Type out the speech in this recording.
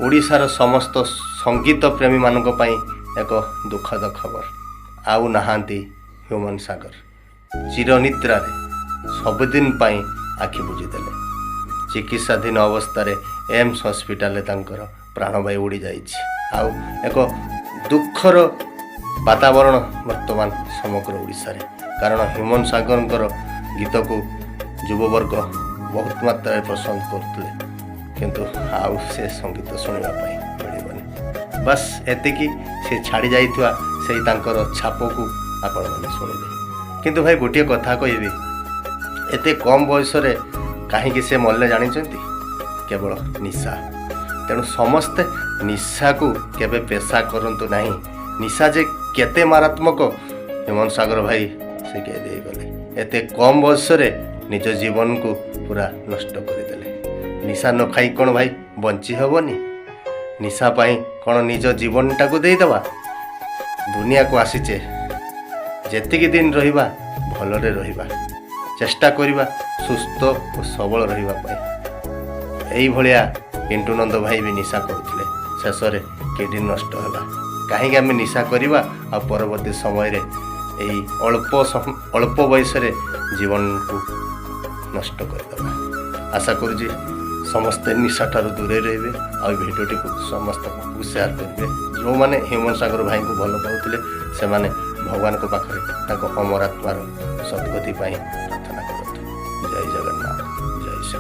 ଓଡ଼ିଶାର ସମସ୍ତ ସଙ୍ଗୀତ ପ୍ରେମୀମାନଙ୍କ ପାଇଁ ଏକ ଦୁଃଖଦ ଖବର। ଆଉ ନାହାନ୍ତି ହ୍ୟୁମାନ ସାଗର। ଚିରନିଦ୍ରାରେ ସବୁଦିନ ପାଇଁ ଆଖି ବୁଜିଦେଲେ। ଚିକିତ୍ସାଧୀନ ଅବସ୍ଥାରେ ଏମ୍ସ ହସ୍ପିଟାଲରେ ତାଙ୍କର ପ୍ରାଣବାୟୁ ଉଡ଼ିଯାଇଛି। ଆଉ ଏକ ଦୁଃଖର ବାତାବରଣ ବର୍ତ୍ତମାନ ସମଗ୍ର ଓଡ଼ିଶାରେ, କାରଣ ହ୍ୟୁମାନ ସାଗରଙ୍କର ଗୀତକୁ ଯୁବବର୍ଗ ବହୁତ ମାତ୍ରାରେ ପସନ୍ଦ କରୁଥିଲେ। କିନ୍ତୁ ଆଉ ସେ ସଙ୍ଗୀତ ଶୁଣିବା ପାଇଁ ମିଳିବନି। ବାସ୍ ଏତିକି, ସେ ଛାଡ଼ି ଯାଇଥିବା ସେଇ ତାଙ୍କର ଛାପକୁ ଆପଣମାନେ ଶୁଣିବେ। କିନ୍ତୁ ଭାଇ, ଗୋଟିଏ କଥା କହିବି, ଏତେ କମ୍ ବୟସରେ କାହିଁକି ସେ ମଲେ ଜାଣିଛନ୍ତି? କେବଳ ନିଶା। ତେଣୁ ସମସ୍ତେ ନିଶାକୁ କେବେ ପେଶା କରନ୍ତୁ ନାହିଁ। ନିଶା ଯେ କେତେ ମାରାତ୍ମକ, ହ୍ୟୁମାନ ସାଗର ଭାଇ ଶିଖେଇ ଦେଇଗଲେ। ଏତେ କମ୍ ବୟସରେ ନିଜ ଜୀବନକୁ ପୁରା ନଷ୍ଟ କରିଦେଲେ। ନିଶା ନ ଖାଇ କ'ଣ ଭାଇ ବଞ୍ଚି ହେବନି? ନିଶା ପାଇଁ କ'ଣ ନିଜ ଜୀବନଟାକୁ ଦେଇଦେବା? ଦୁନିଆକୁ ଆସିଛେ, ଯେତିକି ଦିନ ରହିବା ଭଲରେ ରହିବା, ଚେଷ୍ଟା କରିବା ସୁସ୍ଥ ଓ ସବଳ ରହିବା ପାଇଁ। ଏଇଭଳିଆ ପିଣ୍ଟୁ ନନ୍ଦ ଭାଇ ବି ନିଶା କରୁଥିଲେ, ଶେଷରେ କିଡ଼ନୀ ନଷ୍ଟ ହେଲା। କାହିଁକି ଆମେ ନିଶା କରିବା ଆଉ ପରବର୍ତ୍ତୀ ସମୟରେ ଏଇ ଅଳ୍ପ ବୟସରେ ଜୀବନକୁ ନଷ୍ଟ କରିଦେବା? ଆଶା କରୁଛି ସମସ୍ତେ ନିଶାଠାରୁ ଦୂରେଇ ରହିବେ ଆଉ ଏ ଭିଡ଼ିଓଟିକୁ ସମସ୍ତଙ୍କ ପାଖକୁ ସେୟାର କରିବେ। ଯେଉଁମାନେ ହ୍ୟୁମାନ ସାଗର ଭାଇଙ୍କୁ ଭଲ ପାଉଥିଲେ, ସେମାନେ ଭଗବାନଙ୍କ ପାଖରେ ତାଙ୍କ ଅମର ଆତ୍ମାର ସଦ୍ଗତି ପାଇଁ ପ୍ରାର୍ଥନା କରନ୍ତୁ। ଜୟ ଜଗନ୍ନାଥ, ଜୟ ଶ୍ରୀ